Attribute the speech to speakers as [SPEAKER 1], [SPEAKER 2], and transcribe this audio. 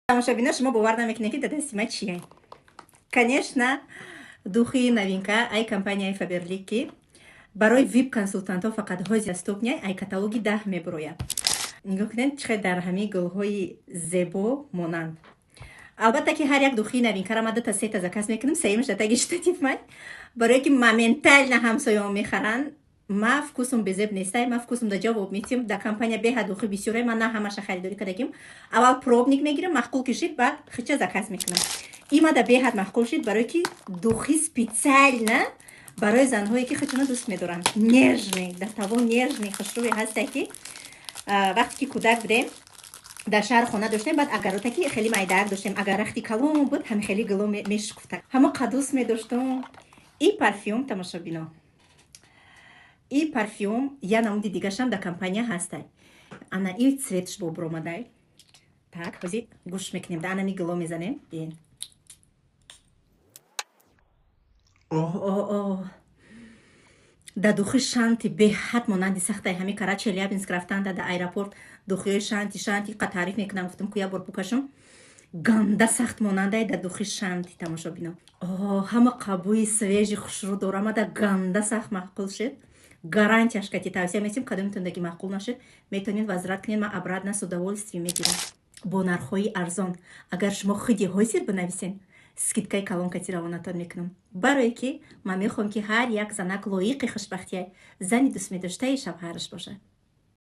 [SPEAKER 1] Тамошобино, шумо бовар намекунед, ки дар дасти ман чие. Конечно, духи новинка ай компанияи Фаберлик, ки барои вип консултантҳо фақат ҳози доступный, ай каталоги 10 мебурояд. Нигоҳ кунед, чӣ қадр дар ҳамин гулҳои зебо монанд. Албатта, ки ҳар як духи новинкара ман дута, сета заказ мекунам, сеюмаш дар таги штатив ман, барое ки моментально ҳамсоён мехаранд. Ма вкусум безеб нестай, ма вкусум да ҷавоб метим. Дар компания беҳад духи бисёре, ман на ҳамаша харидорӣ кардагим. Аввал пробник мегирам, маъқул кишид, баъд хича заказ мекунам. Има да беҳад маъқул шид, барое ки духи специально барои занҳое, ки хичуна дӯст медоранд, нежный, да таво нежный, хушрӯе ҳасте, ки вақте ки кӯдак будем, дар шаҳр хона доштем, баъд агаротаки хеле майдаак доштем, агар рахти калон буд, ҳами хеле гуло мешукуфта, ҳамо қадус медоштум. И парфюм, тамошобино, и парфюм я намуди дигашам дар компания ҳастай. Ана и цветш бо буромадай. Так, ҳозир гӯш мекунем, да анами гуло мезанем. Бин, о да духи шанти беҳад монанди сахтай. Ҳами кара Челябинск рафтанда, да аэропорт духиҳои шанти шанти қа таъриф мекунам. Гуфтам, ку як бор букашам, ганда сахт монандай да духи шанти. Тамошобино, ҳама қабӯи свежий хушрӯ дорам, да ганда сахт маъқул шид. Гарантияш кати тавсия месим. Кадомитондаги маъқул нашид, метавонед возврат кунед, ман обратно с удовольствием мегирам бо нархҳои арзон. Агар шумо худи ҳозир бинависен, скидкаи калон кати равонатон мекунам, барое ки ман мехоҳам, ки ҳар як занак лоиқи хушбахтия зани дӯстмедоштаи шавҳараш бошад.